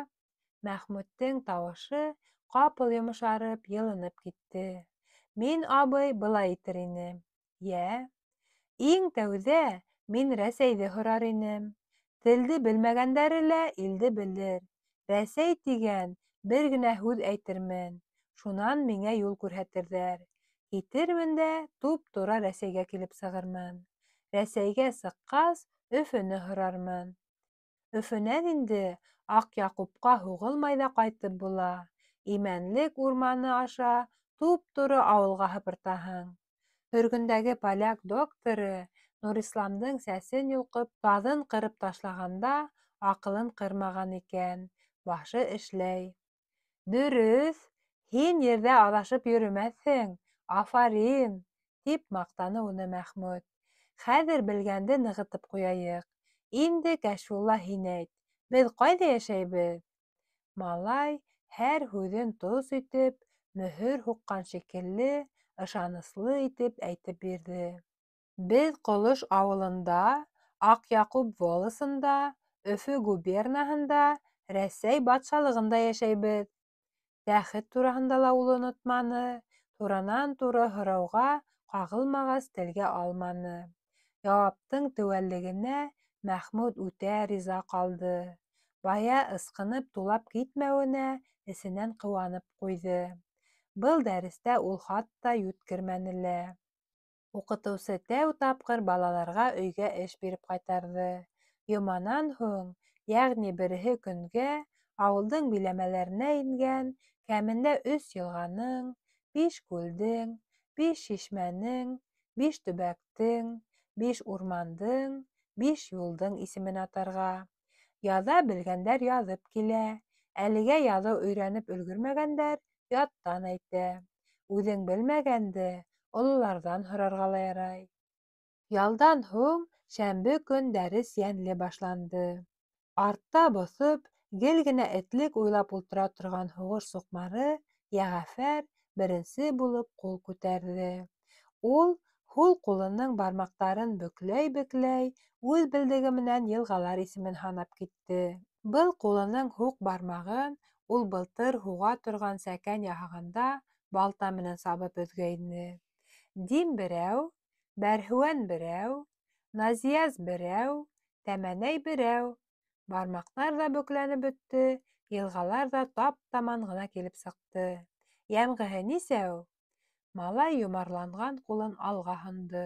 S1: Мәхмүттең тауышы ҡапыл йомшарып, йылынып китте. Мин, абый, былай итер инем. Йә? Иң тәүҙә мин Рәсәйҙе һорар инем. Телде белмәгәндәре лә илде белер. Рәсәй тигән бер генә һүҙ әйтермен. Шунан миңә юл күрһәтерҙәр. Китермен дә туп-тура Рәсәйгә килеп сығырмын. Рәсәйгә сыҡҡас, Өфөнө һорармын. Өфөнән инде Аҡъяҡупҡа һуғылмай ҙа ҡайтып була. Имәнлек урманы аша туп-тура ауылға һыпыртаһың. Һөргөндәге поляк докторы Нурисламдың сәсен йолҡоп, таҙын ҡырып ташлағанда аҡылын ҡырмаған икән, башы эшләй. Дөрөҫ, һин ерҙә аҙашып йөрөмәҫһең, афарин, тип маҡтаны уны Мәхмүт. Хәҙер белгәнде нығытып ҡуяйыҡ. Инде, Кәшфулла, һин әйт, беҙ ҡайҙа йәшәйбеҙ? Малай һәр һүҙен тос итеп, мөһөр һуҡҡан шикелле, ышаныслы итеп әйтеп бирҙе. Беҙ Ҡолош ауылында, Аҡъяҡуп волосында, Өфө губернаһында, Рәсәй батшалығында йәшәйбеҙ. Тәхет тураһында ла ул онотманы, туранан-тура һорауға ҡағылмағас, телгә алманы. Яуаптың теүәллегенә Мәхмүт үтә риза ҡалды. Бая ысҡынып тулап китмәүенә эсенән ҡыуанып ҡуйҙы. Был дәрестә ул хатта йүткермәне лә. Уҡытыусы тәү тапҡыр балаларға өйгә эш биреп ҡайтарҙы. Йоманан һуң, йәғни береһе көнгә, ауылдың биләмәләренә ингән кәмендә өс йылғаның, биш күлдең, биш шишмәнең, биш төбәктең, биш урмандың, биш юлдың исемен атарға. Яҙа белгәндәр яҙып килә, әлегә яҙыу өйрәнеп өлгөрмәгәндәр яттан әйтә. Үҙең белмәгәнде ололарҙан һорарға ла ярай. Ялдан һуң шәмбе көн дәрес йәнле башланды. Артта боҫоп, гел генә этлек уйлап ултыра торған һуғыш суҡмары Йәғәфәр беренсе булып ҡул күтәрҙе. Ул һул ҡулының бармаҡтарын бөкләй-бөкләй үҙ белдеге менән йылғалар исемен һанап китте. Был ҡулының һуҡ бармағын ул былтыр һуға торған сәкән яһағанда балта менән сабып өҙгәйне. Дим берәү, Бәрһүән берәү, Назияз берәү, Тәмәнәй берәү. Бармаҡтар ҙа бөкләнеп бөттө, йылғалар ҙа тап-таман ғына килеп сыҡты. Йәмғеһе нисәү? Малай йомарланған ҡулын алға һондо.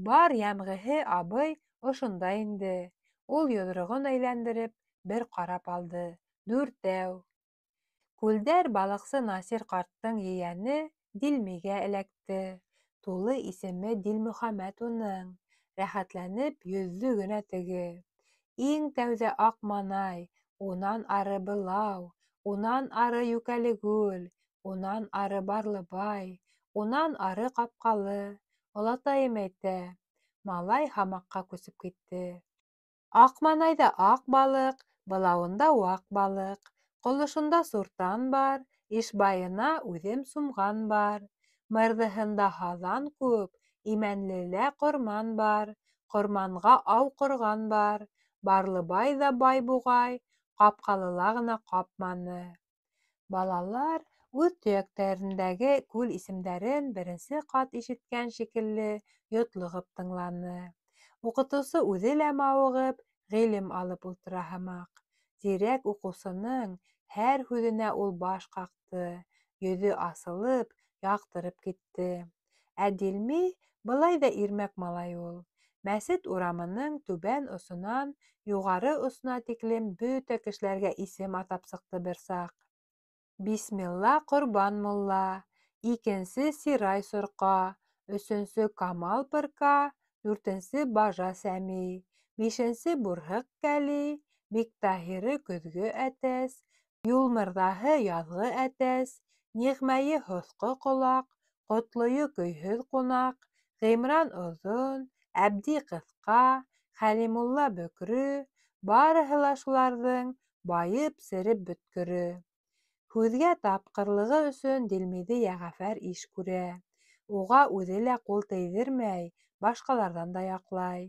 S1: Бар йәмғеһе, абый, ошонда инде. Ул йоҙроғон әйләндереп бер ҡарап алды. Дүртәү. Күлдәр балыҡсы Насир ҡарттың ейәне Дилмигә эләкте. Тулы исеме Дилмөхәмәт уның. Рәхәтләнеп йөҙҙө генә теге. Иң тәүҙә Аҡманай, унан ары Былау, унан ары Йүкәлегүл, унан ары Барлыбай, унан ары Ҡапҡалы. Олатайым әйтә. Малай һамаҡҡа күсеп китте. Аҡманайҙа аҡ балыҡ, былауында ваҡ балыҡ, ҡолошонда суртан бар, Ишбайына үҙем сумған бар, Мырҙыһында һаҙан күп, Имәнлелә ҡорман бар, ҡорманға ау ҡорған бар, Барлыбай ҙа бай буғай, Ҡапҡалыла ғына ҡапманы. Балалар үҙ төйәктәрендәге күл исемдәрен беренсе ҡат ишеткән шикелле йотлоғоп тыңланы. Уҡытыусы үҙе лә мауығып, ғилем алып ултыра һымаҡ. Зирәк уҡыусының һәр һүҙенә ул баш ҡаҡты, йөҙө асылып, яҡтырып китте. Ә Дилми былай ҙа ирмәк малай ул. Мәсет урамының түбән осонан юғары осона тиклем бөтә кешеләргә исем атап сыҡты бер саҡ. Бисмилла Ҡорбан мулла, икенсе Сирай Сорҡа, өсөнсө Камал Пырка, дүртенсе Бажа Сәми, бишенсе Бурһыҡ Кәли, Биктаһиры Көҙгө Әтәс, Юлмырҙаһы Яҙғы Әтәс, Ниғмәйе Һоҫҡо Ҡолаҡ, Ҡотлойо Көйһөҙ Ҡунаҡ, Ғимран Оҙон, Әбди Ҡыҫҡа, Хәлимулла Бөкрө, барыһы ла шуларҙың байып сереп бөткөрө. Һүҙгә тапҡырлығы өсөн Дилмиҙе Йәғәфәр иш күрә. Уға үҙе лә ҡул тейҙермәй, башҡаларҙан да яҡлай.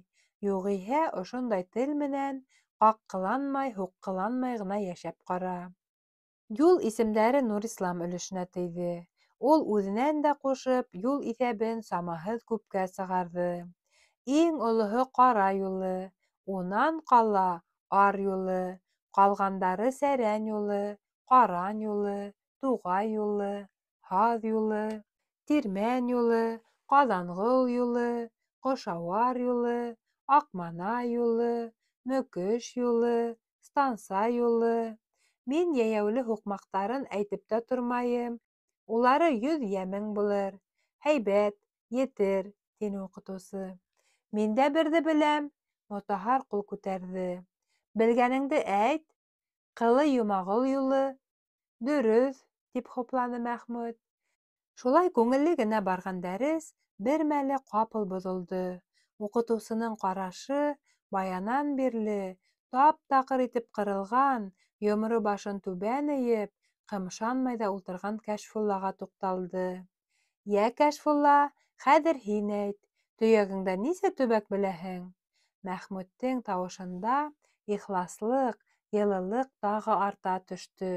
S1: Юғиһә, ошондай тел менән ҡаҡҡыланмай, һуҡҡыланмай ғына йәшәп ҡара. Юл исемдәре Нурислам өлөшөнә тейҙе. Ул үҙенән дә ҡушып, юл иҫәбен самаһыҙ күпкә сығарҙы. Иң олоһо Ҡара юлы, унан ҡала Ар юлы, ҡалғандары Сәрән юлы, Ҡаран юлы, Туғай юлы, Һаҙ юлы, Тирмән юлы, Ҡаҙанғол юлы, Ҡошауар юлы, Аҡманай юлы, Мөкөш юлы, Станса юлы. Мин йәйәүле һуҡмаҡтарын әйтеп тә тормайым. Улары йөҙ йә мең булыр. Һәйбәт, етер, тине уҡытыусы. Мин дә берҙе беләм. Мотаһар ҡул күтәрҙе. Белгәнеңде әйт. Ҡылы Йомағол юлы. Дөрөҫ, тип хупланы Мәхмүт. Шулай күңелле генә барған дәрес бер мәле ҡапыл боҙолдо. Уҡытыусының ҡарашы баянан бирле тап-таҡыр итеп ҡырылған, йомро башын түбән эйеп, ҡымшанмай ҙа ултырған Кәшфуллаға туҡталды. Йә, Кәшфулла, хәҙер һин әйт, төйәгеңдә нисә төбәк беләһең? Мәхмүттең тауышында ихласлыҡ, йылылыҡ тағы арта төштө.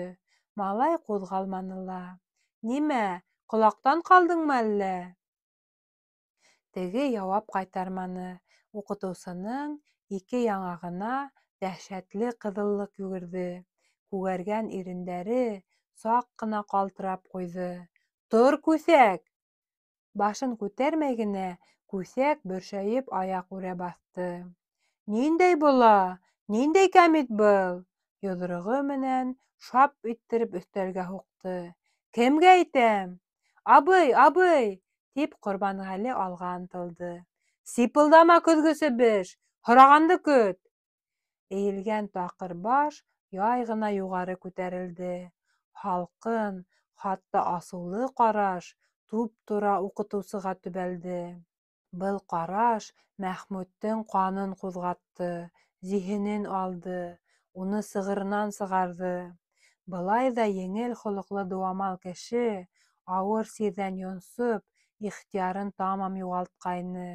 S1: Малай ҡуҙғалманы ла. Нимә, ҡолаҡтан ҡалдыңмы әллә? Теге яуап ҡайтарманы. Уҡытыусының ике яңағына дәһшәтле ҡыҙыллыҡ йүгерҙе. Күгәргән ирендәре саҡ ҡына ҡалтырап ҡуйҙы. Тор, күҫәк! Башын күтәрмәй генә күҫәк бөршәйеп аяҡ үрә баҫты. Ниндәй бола? Ниндәй кәмит был? Йоҙроғо менән шап иттереп өҫтәлгә һуҡты. Кемгә әйтәм? Абый, абый! Тип Ҡорбанғәле алға ынтылды. Сипылдама, көҙгө себеш! Һорағанды көт! Эйелгән таҡыр баш яй ғына юғары күтәрелде. Һалҡын, хатта асыулы ҡараш туп-тура уҡытыусыға төбәлде. Был ҡараш Мәхмүттең ҡанын ҡуҙғатты, зиһенен алды, уны сығырынан сығарҙы. Былай ҙа еңел холоҡло дыуамал кеше, ауыр сирҙән йонсоп, ихтыярын тамам юғалтҡайны.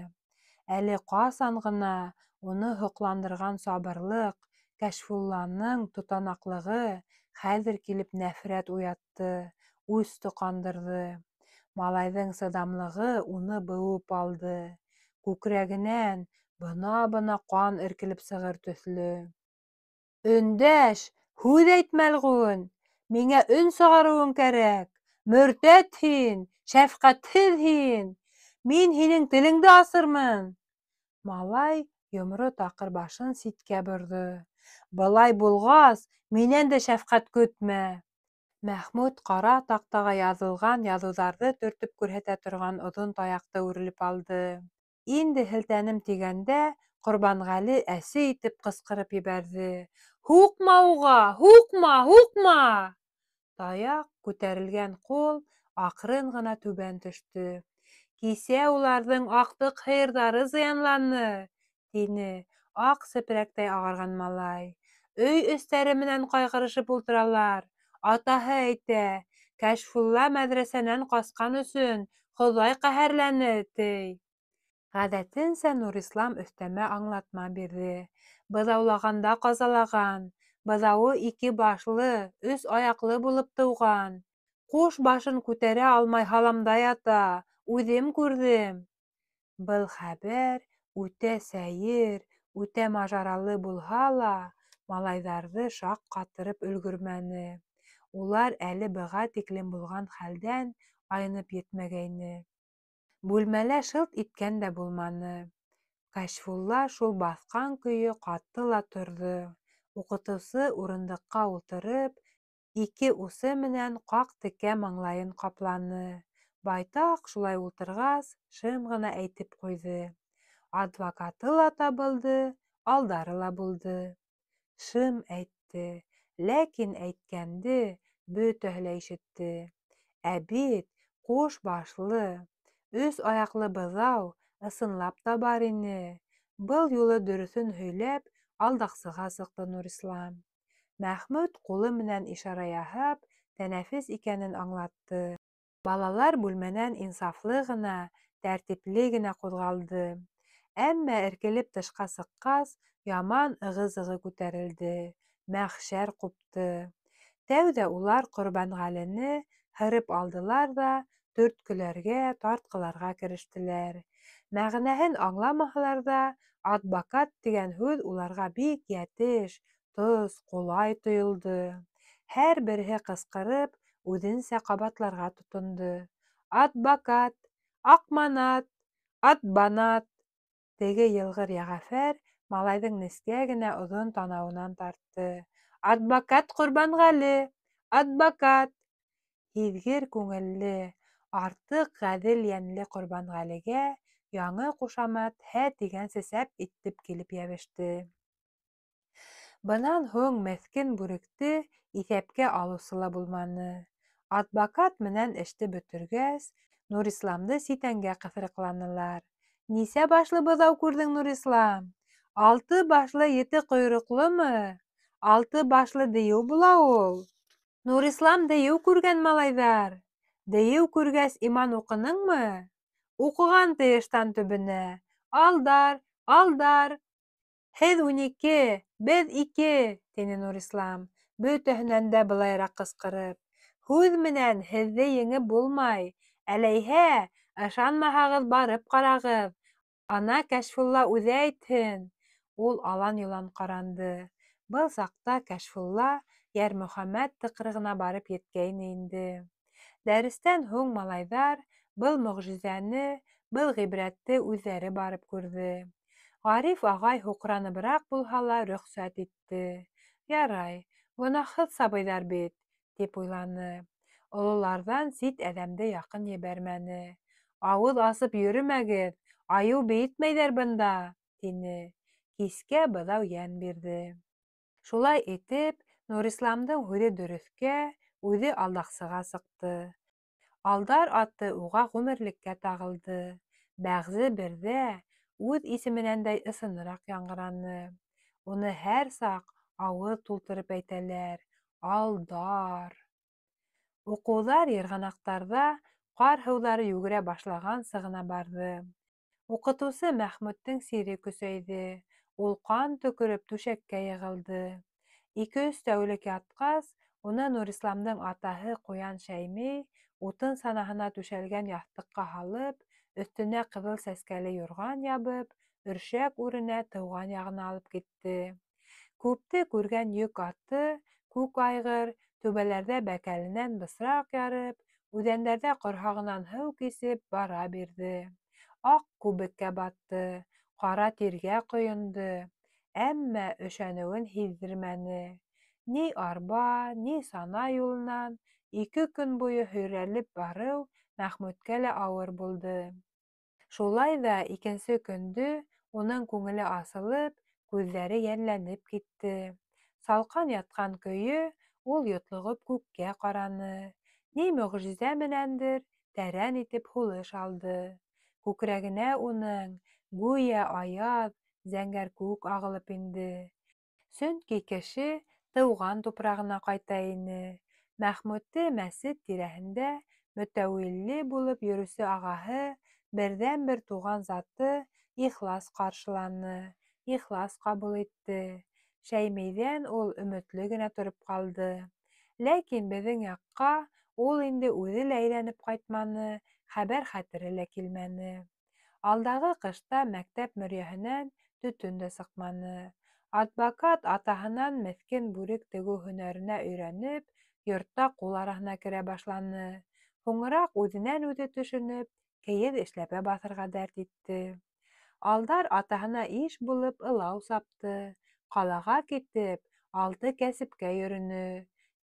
S1: Әле ҡасан ғына уны һоҡландырған сабырлыҡ, Кәшфулланың тотанаҡлығы хәҙер килеп нәфрәт уятты, үс тоҡандырҙы. Малайҙың сыҙамлығы уны быуып алды. Күкрәгенән бына-бына ҡан эркелеп сығыр төҫлө. Өндәш, һүҙ әйт, мәлғүн! Миңә өн сығарыуың кәрәк! Мөртәт һин! Шәфҡәтһеҙ һин! Мин һинең телеңде асырмын! Малай йомро таҡыр башын ситкә борҙо. Былай булғас, минән дә шәфҡәт көтмә! Мәхмүт ҡара таҡтаға яҙылған яҙыуҙарҙы төртөп күрһәтә торған оҙон таяҡты үрелеп алды. Инде һелтәнем тигәндә, Ҡорбанғәле әсе итеп ҡысҡырып ебәрҙе. Һуҡма уға! Һуҡма! Һуҡма! Таяҡ күтәрелгән ҡул аҡрын ғына түбән төштө. Кисә уларҙың аҡтыҡ һыйырҙары зыянланы, тине аҡ сепрәктәй ағарған малай. Өй эстәре менән ҡайғырышып ултыралар. Атаһы әйтә, Кәшфулла мәҙрәсәнән ҡасҡан өсөн Хоҙай ҡәһәрләне, ти. Ғәҙәтенсә Нурислам өҫтәмә аңлатма бирҙе. Быҙаулағанда ҡазалаған. Быҙауы ике башлы, өс аяҡлы булып тыуған. Ҡуш башын күтәрә алмай һаламда ята, үҙем күрҙем. Был хәбәр үтә сәйер, үтә мажаралы булһа ла, малайҙарҙы шаҡ ҡатырып өлгөрмәне. Улар әле быға тиклем булған хәлдән айнып етмәгәйне. Бүлмәлә шылт иткән дә булманы. Кәшфулла шул баҫҡан көйө ҡатты ла торҙо. Уҡытыусы урындыҡҡа ултырып, ике усы менән ҡаҡ текә маңлайын ҡапланы. Байтаҡ шулай ултырғас, шым ғына әйтеп ҡуйҙы. Адвокаты ла табылды, Алдары ла булды. Шым әйтте, ләкин әйткәнде бөтәһе лә ишетте. Ә бит ҡуш башлы, өс аяҡлы быҙау ысынлап та бар ине. Был юлы дөрөҫөн һөйләп, алдаҡсыға сыҡты Нурислам. Мәхмүт ҡулы менән ишара яһап, тәнәфес икәнен аңлатты. Балалар бүлмәнән инсафлы ғына, тәртипле генә ҡуҙғалды. Әммә эркелеп тышҡа сыҡҡас, яман ығы-зығы күтәрелде, мәхшәр ҡупты. Тәүҙә улар Ҡорбанғәлене һырып алдылар ҙа төрткөләргә, тартҡыларға керештеләр. Мәғәнәһен аңламаһалар ҙа, адбакат тигән һүҙ уларға бик йәтеш, тос, ҡулай тойолдо. Һәр береһе ҡысҡырып, үҙенсә ҡабатларға тотондо. Адбакат, аҡманат, атбанат. Теге йылғыр Йәғәфәр малайҙың нескә генә оҙон танауынан тартты. Адбакат Ҡорбанғәле! Адбакат! Һиҙгер күңелле, артыҡ ғәҙел йәнле Ҡорбанғәлегә яңы ҡушамат һә тигәнсе сәп итеп килеп йәбеште. Бынан һуң меҫкен бүректе иҫәпкә алыусы ла булманы. Адбакат менән эште бөтөргәс, Нурисламды ситәнгә ҡыҫырыҡланылар. Нисә башлы быҙау күрҙең, Нурислам? Алты башлы, ете ҡойроҡломо? Алты башлы дейеү була ул. Нурислам дейеү күргән, малайҙар. Дейеү күргәс иман уҡыныңмы? Уҡыған ти ыштан төбөнә. Алдар, Алдар! Һеҙ 12, беҙ ике, тине Нурислам, бөтәһенән дә былайыраҡ ҡысҡырып. Һүҙ менән һеҙҙе еңеп булмай. Әләйһә, ышанмаһағыҙ, барып ҡарағыҙ. Ана Кәшфулла үҙе әйтһен. Ул алан-йолан ҡаранды. Был саҡта Кәшфулла Йәрмөхәмәт тыҡрығына барып еткәйне инде. Дәрестән һуң малайҙар был мөғжизәне, был ғибрәтте үҙҙәре барып күрҙе. Ғариф ағай һуҡраныбыраҡ булһа ла рөхсәт итте. Ярай, гонаһһыҙ сабыйҙар бит, тип уйланы. Ололарҙан сит әҙәмде яҡын ебәрмәне. Ауыҙ асып йөрөмәгеҙ, айыу бейетмәйҙәр бында, тине. Кискә быҙау йән бирҙе. Шулай итеп, Нурисламдың һүҙе дөрөҫкә, үҙе алдаҡсыға сыҡты. Алдар аты уға ғүмерлеккә тағылды. Бәғзе берҙә үҙ исеменән дә ысыныраҡ яңғыраны. Уны һәр саҡ ауыҙ тултырып әйтәләр: Алдар. Уҡыуҙар йырғанаҡтарҙа ҡар һыуҙары йүгерә башлағансы ғына барҙы. Уҡытыусы Мәхмүттең сире көсәйҙе, ул ҡан төкөрөп түшәккә йығылды. Ике-өс тәүлек ятҡас, уны Нурисламдың атаһы Ҡуян Шәйми утын санаһына түшәлгән яҫтыҡҡа һалып, өҫтөнә ҡыҙыл сәскәле юрған ябып, Өршәк үренә тыуған яғына алып китте. Күпте күргән йөк аты, күк айғыр, түбәләрҙә бәкәленән бысраҡ ярып, үҙәндәрҙә ҡорһағынан һыу кисеп бара бирҙе. Аҡ күбеккә батты, ҡара тиргә ҡойондо, әммә өшәнеүен һиҙҙермәне. Ни арба, ни сана юлынан ике көн буйы һөйрәлеп барыу Мәхмүткә лә ауыр булды. Шулай ҙа икенсе көндө уның күңеле асылып, күҙҙәре йәнләнеп китте. Салҡан ятҡан көйө ул йотлоғоп күккә ҡараны. Ни мөғжизә менәндер тәрән итеп һулыш алды. Күкрәгенә уның, гүйә аяҙ, зәңгәр күк ағылып инде. Сөнки кеше тыуған тупрағына ҡайта ине. Мәхмүтте мәсет тирәһендә мөтәүилле булып йөрөүсе ағаһы, берҙән-бер туған заты ихлас ҡаршыланы, ихлас ҡабул итте. Шәймейҙән ул өмөтлө генә тороп ҡалды. Ләкин беҙҙең яҡҡа ул инде үҙе лә әйләнеп ҡайтманы, хәбәр-хәтере лә килмәне. Алдағы ҡышта мәктәп мөрйәһенән төтөн дә сыҡманы. Адбакат атаһынан меҫкен бүрек тегеү һөнәренә өйрәнеп, йортта ҡул араһына керә башланы. Һуңыраҡ үҙенән-үҙе төшөнөп, кейеҙ эшләпә баҫырға дәрт итте. Алдар атаһына иш булып ылау сапты, ҡалаға китеп, алты кәсепкә йөрөнө.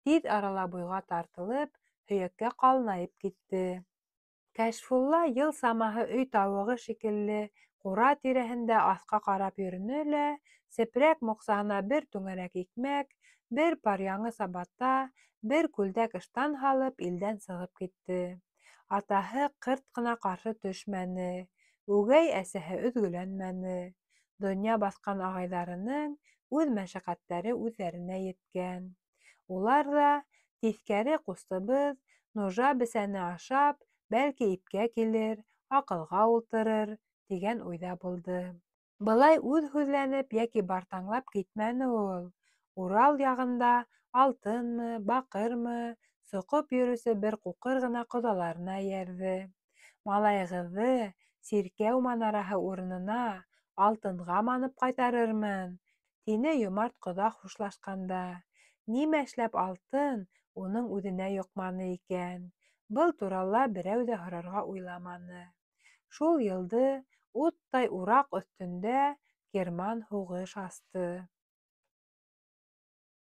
S1: Тиҙ арала буйға тартылып, һөйәккә ҡалынайып китте. Кәшфулла йыл самаһы өй тауығы шикелле ҡура тирәһендә аҫҡа ҡарап йөрөнө лә, сепрәк моҡсаһына бер түңәрәк икмәк, бер пар яңы сабата, бер күлдәк-ыштан һалып, илдән сығып китте. Атаһы ҡырт ҡына ҡаршы төшмәне, үгәй әсәһе өҙгөләнмәне. Донъя баҫҡан ағайҙарының үҙ мәшәҡәттәре үҙҙәренә еткән. Улар ҙа, тиҫкәре ҡустыбыҙ, нужа бесәне ашап, бәлки ипкә килер, аҡылға ултырыр, тигән уйҙа булды. Былай үҙ һүҙләнеп йәки бартаңлап китмәне ул. Урал яғында алтынмы, баҡырмы соҡоп йөрөүсе бер ҡуҡыр ғына ҡоҙаларына эйәрҙе. Малайығыҙҙы сиркәү манараһы урынына алтынға манып ҡайтарырмын, тине йомарт ҡоҙа хушлашҡанда. Нимә эшләп алтын уның үҙенә йоҡманы икән? Был турала берәү ҙә һорарға уйламаны. Шул йылды уттай ураҡ өҫтөндә Герман һуғыш асты.